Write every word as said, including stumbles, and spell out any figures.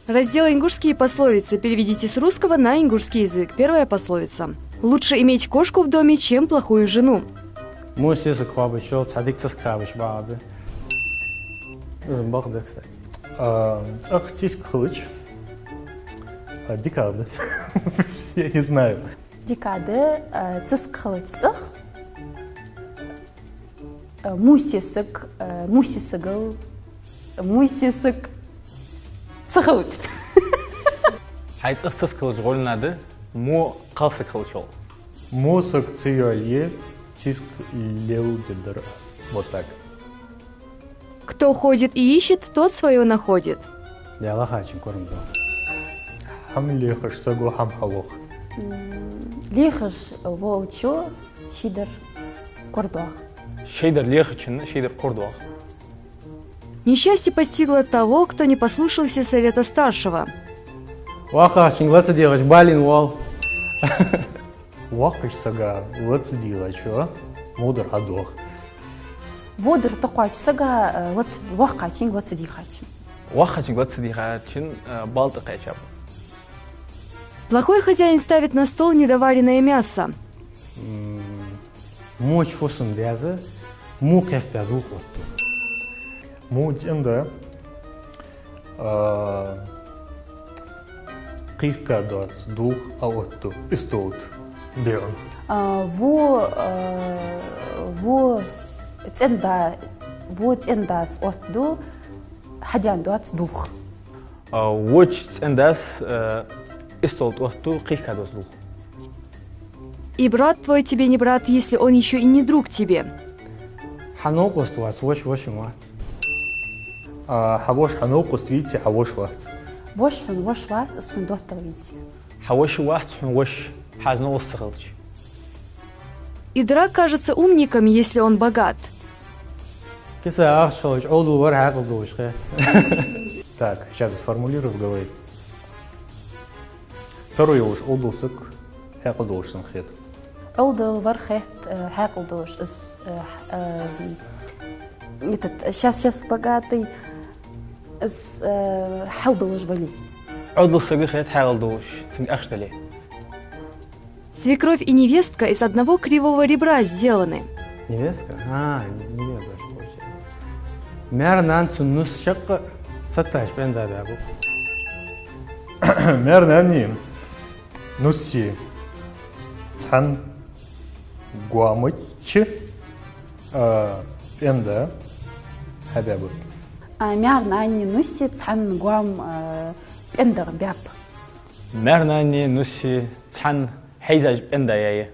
Раздел «Ингушские пословицы». Переведите с русского на ингушский язык. Первая пословица. Лучше иметь кошку в доме, чем плохую жену. Мо сесаг кхоабаш йола, цхьа дика цӀацкъ кхоабаш багӀа да. Из бакъ да, кстати. А, цӀагӀа цӀискъ хилча, а, дика да. Я не знаю. Дика да, а, цӀискъ хилча цӀагӀа. Э, мо сесаг, э, мо сесагал, мо сесаг ца хилча. Хьай цӀагӀа цӀискъ хилча гӀолла да, мо кхалсаг хилча. Мо саг ца йоалае, цӀискъ леладергдар аз. Вот так. Кто ходит и ищет, тот своё находит. Даьла хачен корм да. ХӀама лехаш саго хӀама хьалох. М, лехаш волчо шийдар кхоардоах. Шийдар лехачоа шийдар кхоардоах. Несчастье постигло того, кто не послушался совета старшего. ВоккхагӀчунга лаца дехаш балийна воал. Воккхача сага лаца дийхачо водар хьадоах. Водар тӀакхоачача сага, э, лаца, воккхагӀчунга лаца дийхачун. ВоккхагӀчунга лаца дийхачун, э, бала тӀакхаьчаб. Плохой хозяин ставит на стол недоваренное мясо. М, моча фусам даьза, мо кхехкадаь дулх оттаду. Мо цӀен да, а, кхехкадаь доаца дулх Ӏооттаду, из долт дегӀун. А, во, а, во цӀен да, во цӀен дас оттаду хьадена доаца дулх. А, воча цӀен дас, а, из долт оттаду кхехкадаь доаца дулх. И брат твой тебе не брат, если он ещё и не друг тебе. Хьа новкъост вац, воша вошас вац. А, хьа воша хьа новкъост веце, хьа воша вац. Воша хьона воша вац, из хьона доттагӀа веце. Хьа воша вац хьона воша, хьа из новкъост ца хилча. И дурак кажется умником, если он богат. Киса ахча хилча, Ӏовдал вар хьаькъал долаш хет. Так, щас сформулирую в голове. Таро йолаш Ӏовдал саг хьаькъал долаш санна хет. Ӏовдал вар хет, э, хьаькъал долаш, из, э, э, этот, щас, щас богатый, из, э, хьал долаш вале. Ӏовдал саг хет хьаькъал долаш, цунга ахча дале. Свекровь и невестка из одного кривого ребра сделаны. Невестка? А, не-, невестка, получается. Маьр-нана цун нус шаккха сатташ пӀенда баьбу. Маьр-нанеи нусеи цхьан гоамача, а, пӀенда хьабаьбу. А, маьр-нанеи нусеи цхьан гоама, а, пӀендагӀа баьб. Маьр-нанеи нусеи цхьан хьийзача пӀенда яьй.